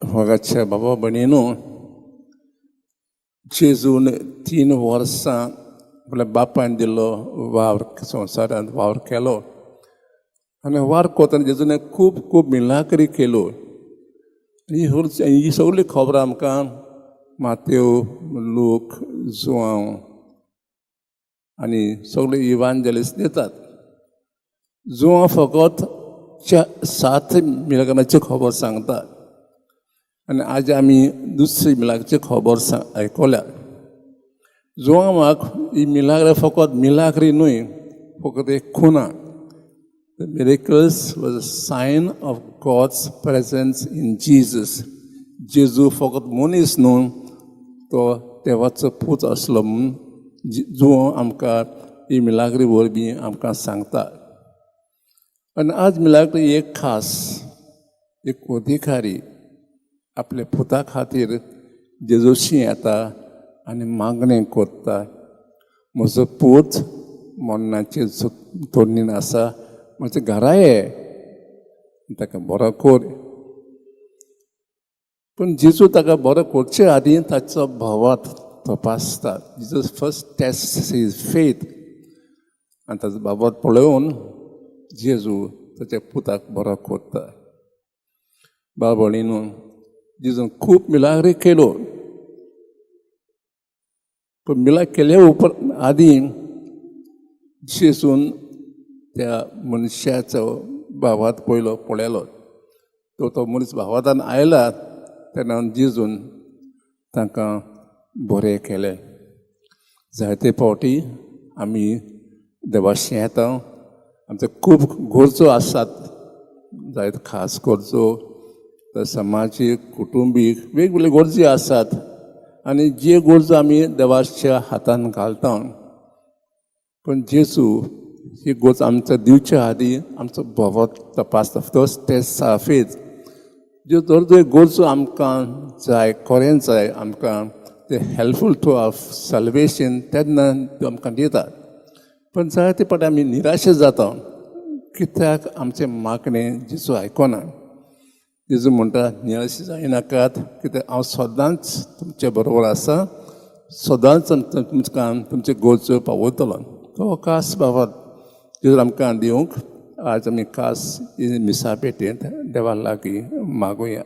मोगाच्या बाबा भयणीनो, जेजून 3 वर्सां आपल्या बापायन दिल्लो वावर, संवसारांत वावर केलो आनी वावर करतना जेजून खूब खूब मिलाक्री केल्यो. ही ही सगळी खबर आमकां मातेव, लूक, जुआंव आनी सगळे इवांजेलिस्ट दितात. जुआंव फकत सात मिलाग्राची खबर सांगता आनी आज आमी दुसरी मिलाग्राची खबर आयकल्या. जुआंवाक ही मिलाग्र फकत मिलाग्री न्हय, फकत एक खुना. The miracles was a sign of God's presence in Jesus. जेजू फकत मनीस न्हू, तो देवाचो पूत आसलो म्हूण जुआंव आमकां ही मिलाग्री वरवीं आमकां सांगता. आनी आज मिलाग्री एक खास एक अधिकारी आपल्या पुता खातीर जेजूशी येता आनी मागणें करता, म्हजो पूत मरणाचे तोडणीन आसा, म्हज्या घरा ये, ताका बरो कर. पूण जेजू ताका बरो करचे आदीं ताचो भावार्थ तपासता. Jesus first test his faith आनी ताचो भावार्थ पळोवन जेजू ताच्या पुताक बरो करता. भाव भयणीनो, जेजून खूब मिलाग्री केल्यो, पूण मिलाग्र केल्या उपरांत आदीं जेजून त्या मनशाचो भावार्थ पयलो पळयलो. तो तो मनीस भावार्थान आयला तेन्ना जेजून तांकां बरें केलें. जायते फावटी आमी देवाशी येता, आमचे खूब गरजो आसात, जायते खास गरजो, तर समाजीक, कुटुंबीक वेगवेगळे गरजो आसात आनी जे गरजो आमी देवाच्या हातान घालता, पूण जेजू ही गरज आमच्या दिवच्या आदीं आमचो भावार्थ तपासता. First test our faith. ज्यो जर ज्यो गरजो आमकां जाय, खरेंच जाय आमकां, ते हेल्पफूल टू our salvation, तेन्ना त्यो आमकां दितात. पण जायते फावटी आमी निराशे जाता, कित्याक आमचें मागणें जेजू आयकना? जेजू म्हणटा, निराशे जायनाकात, कित्याक हांव सदांच तुमचे बरोबर आसा, सदांच तुमकां तुमचे गरजो पावयतलो. तो खास बाबा जेजू आमकां दिवंक आज आमी खास मिसा भेटेंत देवा लागीं मागुया.